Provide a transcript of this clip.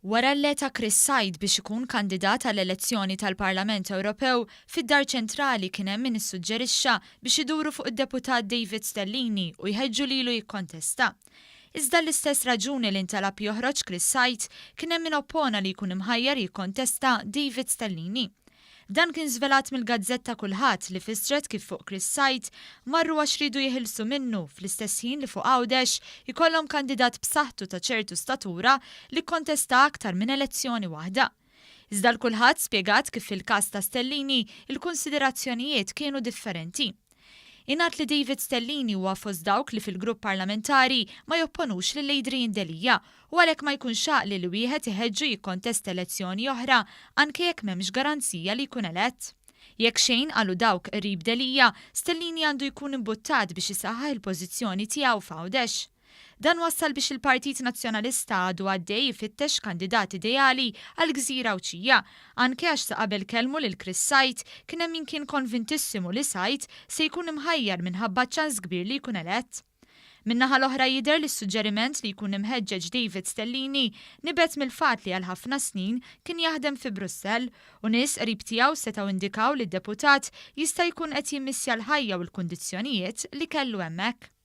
Wara l-le ta' Chris Said biex ikun kandidat għall-elezzjoni tal-Parlament Ewropew, fid-Dar Ċentrali kien hemm min issuġġerixxa biex iduru fuq id-Deputat David Stellini u jħeġġu lilu jikkontesta. Iżda għall-istess raġuni li ntalab joħroġ Chris Said, kien hemm min oppona li jkun imħajjar jikkontesta David Stellini. Dan kien żvelat mill-gazzetta Kullħadd li fissret kif fuq Chris Said marru għax riedu jeħilsu minnu fl-istess ħin li fuq Għawdex ikollhom kandidat b'saħħtu ta' ċertu statura li kkontesta aktar minn elezzjoni waħda. Iżda l-Kullħadd spjegat kif fil-każ ta' Stellini il-kunsiderazzjonijiet kienu differenti. Ingħad li David Stellini huwa fost dawk li fil-grupp parlamentari ma jopponux lil Adrian Delia u għalhekk ma jkunx għaqli li wieħed iħeġġu jikkontesta elezzjoni oħra anke jekk m'hemmx garanzija li jkun elett. Jekk xejn, qalu dawk qrib Delia, Stellini għandu jkun imbuttat biex isaħħaħ il-pożizzjoni tiegħu f'Għawdex. Dan wassal biex il-Partit Nazzjonalista għadu għaddej ifittex kandidat ideali għall-gżira Għawdxija, anke għax sa qabel kellmu lil Chris Said kien hemm min kien konvintissimu li Said se jkun imħajjar minħabba ċ-ċans kbir li jkun elett. Min-naħa l-oħra jidher li s-suġġeriment li jkun imħeġġeġ David Stellini nibet mill-fatt li għal ħafna snin kien jaħdem fi Brussell u nies qrib tiegħu setgħu indikaw li d-deputat jista' jkun qed jimmissja l-ħajja u l-kundizzjonijiet li kellu hemmhekk.